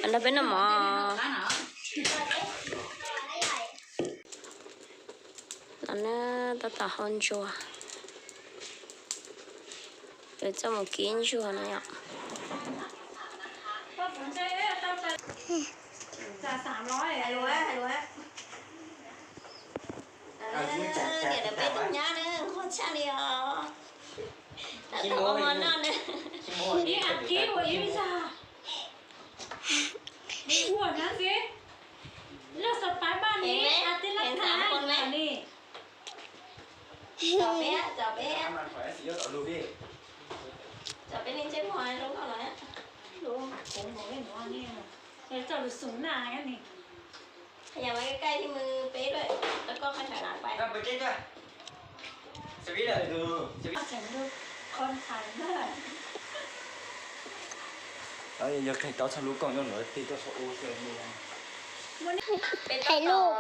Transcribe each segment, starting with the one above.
Nrog peb noj mov. Los na, tab tom hau ntsuag. Yuav txoj mus kib ntsuag no yom. Niam ntawm peb tus nyab na, nquag tshaj li os. Tab tom ua mov noj na. Ib a kib ua ib zag. Ua nab xwb. Loj xav pab maj ni, a tib lab thav ni. Tsom peb, tsom peb. Tsom peb li ntsej muag zoo nkauj los. Tsom lus xum na ni. Yam mas kaj li mws peb lawm, rau koj qhov chaw lawm pais. Yog qheb tau txog lub koom nyob no tig tuaj txog u xwb. Peb tab tom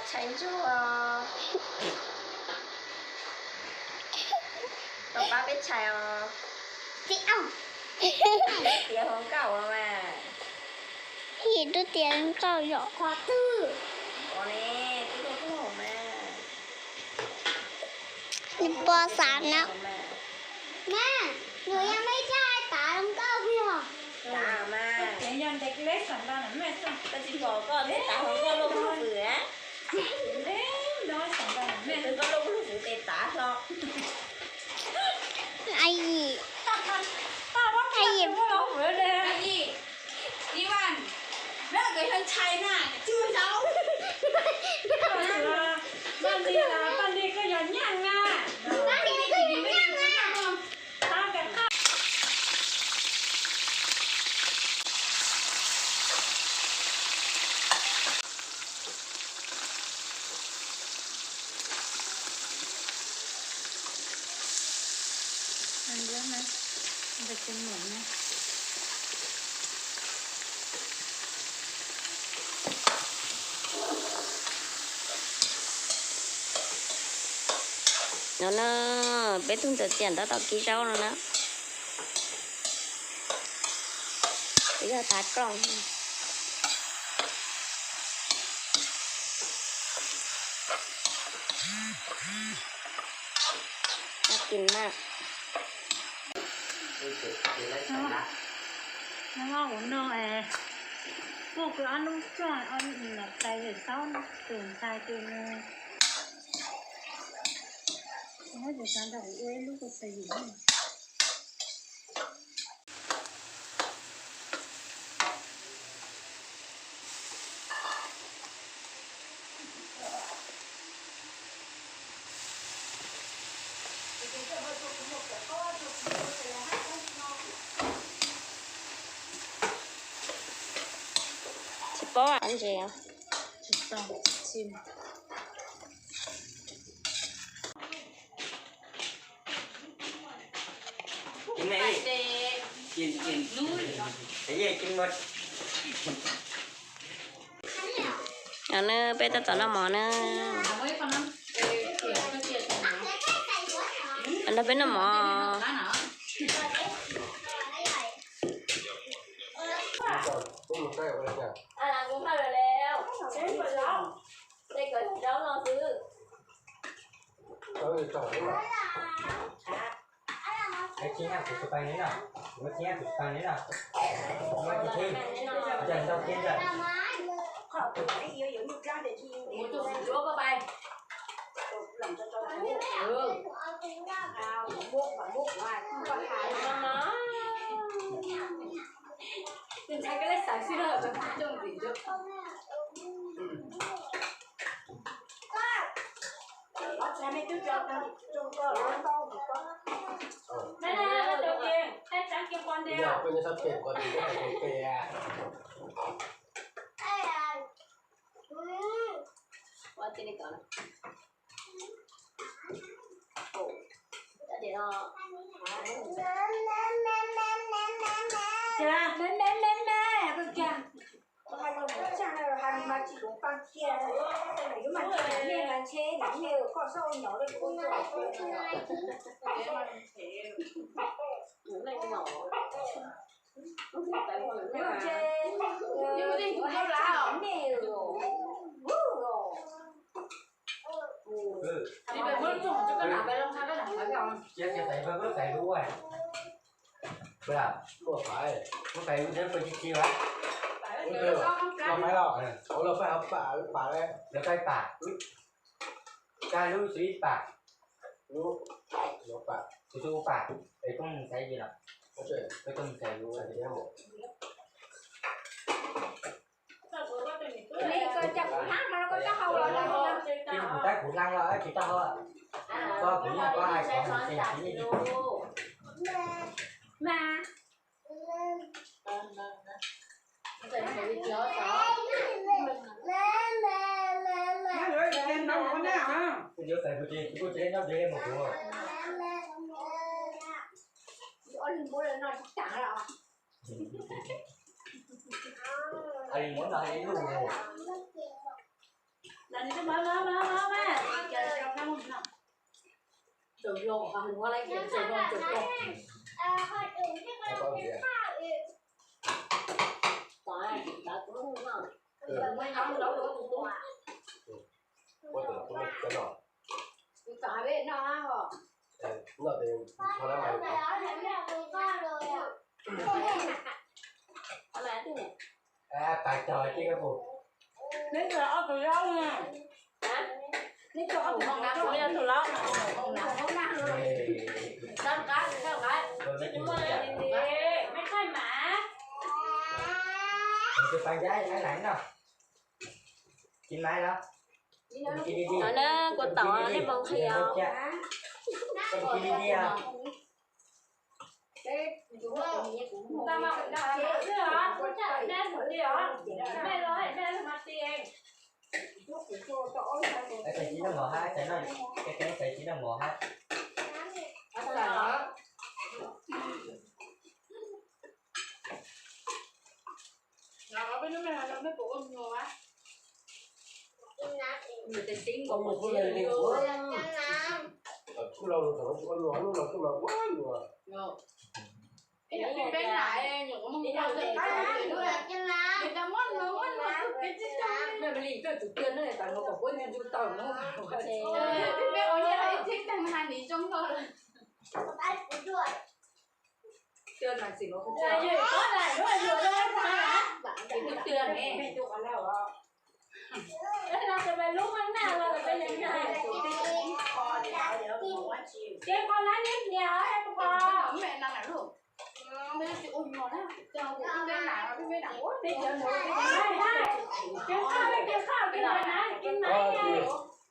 tshais ntsuag. Tau pab peb tshais os. Tiav hluas nkauj mas. Yim rub tiav hluas nkauj yom. Qhov twg? Ua ne, twb tuaj tuaj mas. Nws pom xav na. Mas, nws yog mej tshaj tav hluas nkauj peb os. Tav mas. Koj tsis pom koj thiaj tav hluas nkauj luaj kuj lug fwm na. Koj luaj kuj lug fwm tes tav hlo. Ai yim. Ai yim. Paj Nti, Paj Nti koj yog nyaj na. Paj Nti koj yog nyaj na. No na, peb tug ntxawm txiam tab tom kib zaub no na. Peb yog tav kooj. Noj kis na. Noj ua no es, muaj kws ob hnub tsuag, tais yawm saub tus ntxhais tus nus, muab cov xav nrog kuv ua ib lub kuv tais yawm. Tsis paub ntses. Peb tab tom noj mov na. Nrog peb noj mov. Pais lub, muaj pais lub, muaj pais lub, pais tsis tsis as. Los pais los, los pais pam, pam, los pais pam. Koj lub xwb ib pam. Lub, lub pam, kuv tus ua pam, es koj mus xaiv li los, koj mus xaiv lub. Tab kuv hla los tsis tau hau, koj kuv nyob koj hais koj mas. Kuv yuav txais kuv tsis, kuv tsis nyob deb mus kuv. Txaus zoo, txaus zoo, txaus zoo. Pais cog ces koj pum. Neb tsis ob tug zaub na. Neb tsis ob tug zaub na. Tus pais ncav nai no. Tsis mas los. Tos na, kuv tau nej mus qhia. Txais tsis noj mov hab, txais noj, txais tsis noj mov hab. Kuj los thaum no tsis ua nyuag, hnub no kuj mas ua nyuag.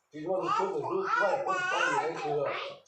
Tsis muaj tus tub tus hlub txhua kuv tsis paub yus leej twg.